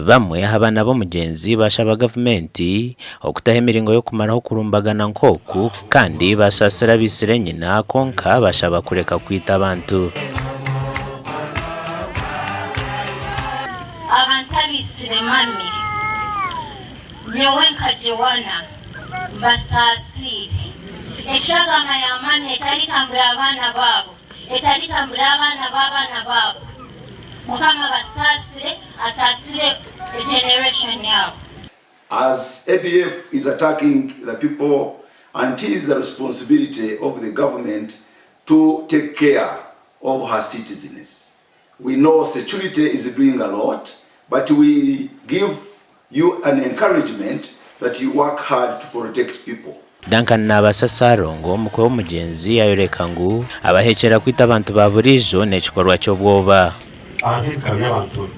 Bamwe aha baana b'omugyenzi baashaba gavumenti okutaho emiringo y'okumaraho okurumbagana nk'oku kandi baasaasira abaitsire nyina kwonka baashaba kureka kwita abantu. Abantu abaitsire mami, nyowe nka Joanna mbasaasiire. Eshagama ya mami etaritambura abaana baabo, etaritambura abaana b'abaana baabo. Mukama abasaasire, asaasire generation yaabo. As ADF is attacking the people and it is the responsibility of the government to take care of her citizens. We know security is doing a lot but we give you an encouragement that you work hard to protect people. Duncan Naabasa Ssalongo, omukwe w'omugyenzi yaayoreka ngu abaheekyera kwita abantu ba buriijo n'ekikorwa ky'obwoba. Ahabw'ebika by'abantu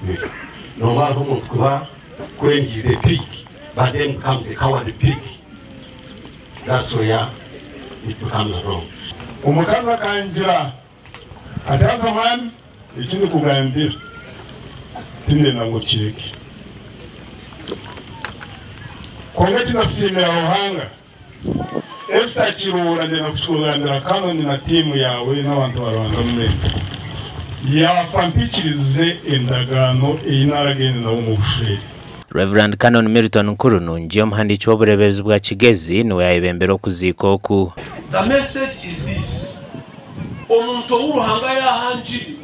nooba hariho omuntu kuba when he is a pig but then becomes a coward pig that's where it becomes wrong. Omukazi akangira ati, Haza mwami, eki ndikugambira tindenda ngu okireke. Kwonka eki ndasiimira Ruhanga, Esther Kiruhura ndenda kukikugambira Canon na tiimu yaawe n'abantu ba Ruhanga mwena, yaafa mpikirize endagaano ei naaragaine nawe omu bushwere. Rev. Canon Milton Nkurunungi, omuhandiiki w'obureeberezi bwa Kigezi niwe yaayebembera okuziika oku. The message is this, Omuntu ou Ruhanga yaahangire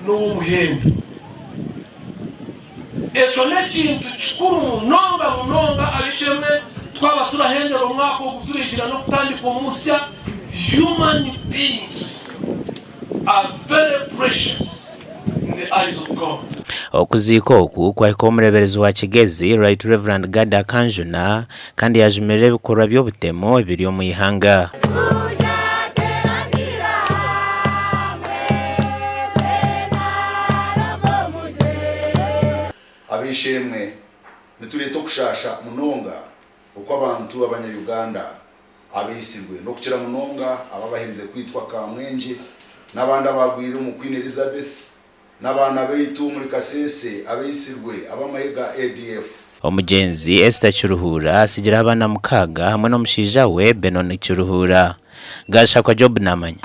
n'ow'omuhendo. Ekyo n'ekintu kikuru munonga munonga ab'eishe-emwe twaba turahendera omwaka ogu turigira n'okutandika omusya. Human beings are very precious in the eyes of God. Okuziika oku kwahikaho omureeberezi wa Kigezi, Right Rev. Gad Akanjuna kandi yaajumirira ebikorwa by'obutemo ebiri omu ihanga. Ab'eishe-emwe, nitureeta okushaasha munonga okw'abantu abanya-Uganda abaitsirwe n'okukira munonga abo abaherize kwitwa Kamwengye n'abandi abaagwire omu Queen Elizabeth n'abaana baitu omuri Kasese abaitsirwe ab'amahe ga ADF. Omugyenzi Esther Kiruhura atsigireho abaana mukaaga hamwe n'omushaija we Benon Kiruhura. Gashakwa Job Namanya.